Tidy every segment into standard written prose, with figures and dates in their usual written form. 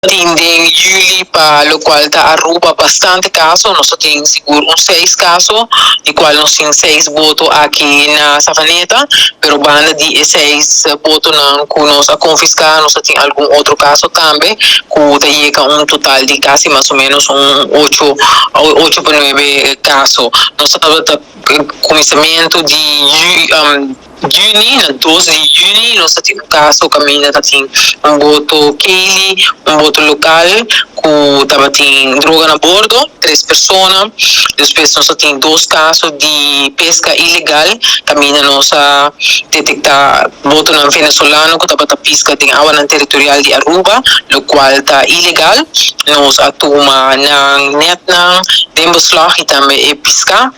Tin den juli pa locual ta Aruba bastante caso, nos ta tin sigur un seis caso, di cual nos tin seis boto aki na Savaneta, pero banda di e seis botonan cu nos a confisca nos ta tin algun otro caso tambe cu ta yega un total di casi mas o menos un ocho, ocho pa nuebe caso. Nos tabata cuminsamiento di juli. Juni, na dos di juni nos ta tin un kaso kaminda ta tin un boto Kaylee, un boto lokal ku tabatin droga na bordo, tres persona. Despues nos ta tin dos kaso di peska ilegal kaminda nos a detektá botonan venezolano ku tabata piska den awanan teritorial di Aruba, lokual ta ilegal. Nos a tuma nan netnan den beslag i tambe e piská.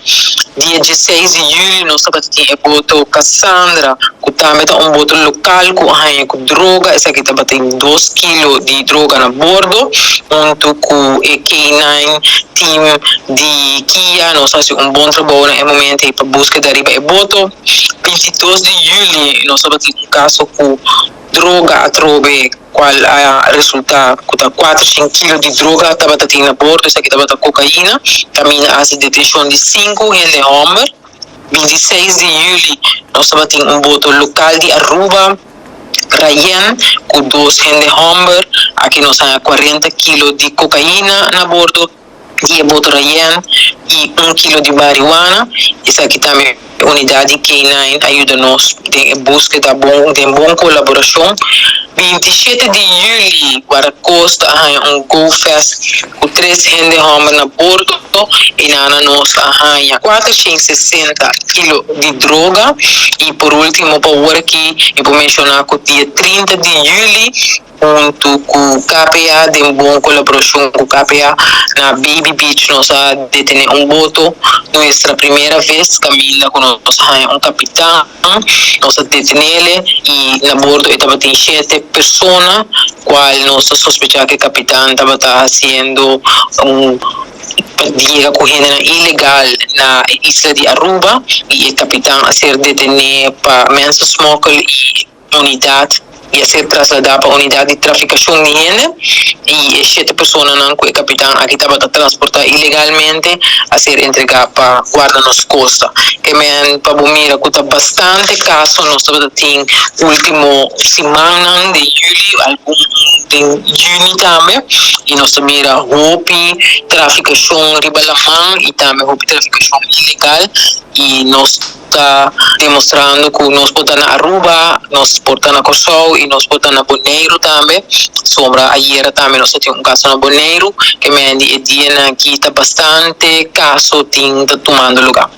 Dia dieseis di juli nos tabata tin e boto Cassandra ku tambe ta un boto lokal ku a haña ku droga. Esaki tabatin dos kilo di droga na bordo. Huntu ku e K-nine team di kia nos a hasi un bon trabou na e momento ei pa buskeda riba e boto. 22 di juli nos tabatin un kaso ku droga atrobe cual a resulta cu ta cuatrocientos kilo di droga tabata tin na bordo, esaki tabata cocaina. Caminda a haci detencion di cinco hende homber. 26 di juli nos tabatin un boto local di Aruba, Rayen, cu dos hende homber. Aki nos haña cuarenta kilo di cocaina na bordo. Di e boto Rayen y un kilo di marihuana. Esaki tambe unidad di K-nine a yuda nos den e buskeda bon den bon colaboracion. 27 di juli Guardacosta a haña un Go Fest cu tres hende homber na bordo y nana nos a haña 460 kilo di droga. Y por ultimo pa awor aki mi por menciona cu dia 30 di juli Huntu ku KPA, den bon kolaborashon ku KPA, na Baby Beach nos a detené un boto. Nuestra primera ves kaminda ku nos a haña un kapitan, nos a detenele i na bordo e tabatin shete persona, kual nos ta sospechá ku e kapitan tabata hasiendo un pa yega ku hendenan ilegal na e isla di Aruba i e kapitan a ser detené pa mensensmokkel i Unidat i a ser trasladá pa Unidat di Trafikashon di Hende i e shete personanan ku e kapitan aki tabata transportá ilegalmente a ser entregá pa Guarda Nos Kosta. Ke men pa bo mira ku ta bastante kaso nos tabata tin último simannan den yüli, algun den yüni tambe i nos ta mira hopi trafikashon riba laman i tambe hopi trafikashon ilegal i nos. Ta demostrando cu nos por ta na Aruba, nos por ta na Corsou y nos por ta na Boneiru tambe. Sombra ayera tambe nos a tin un caso na Boneiru, ke men di e dianan aki ta bastante caso tin ta tumando lugar.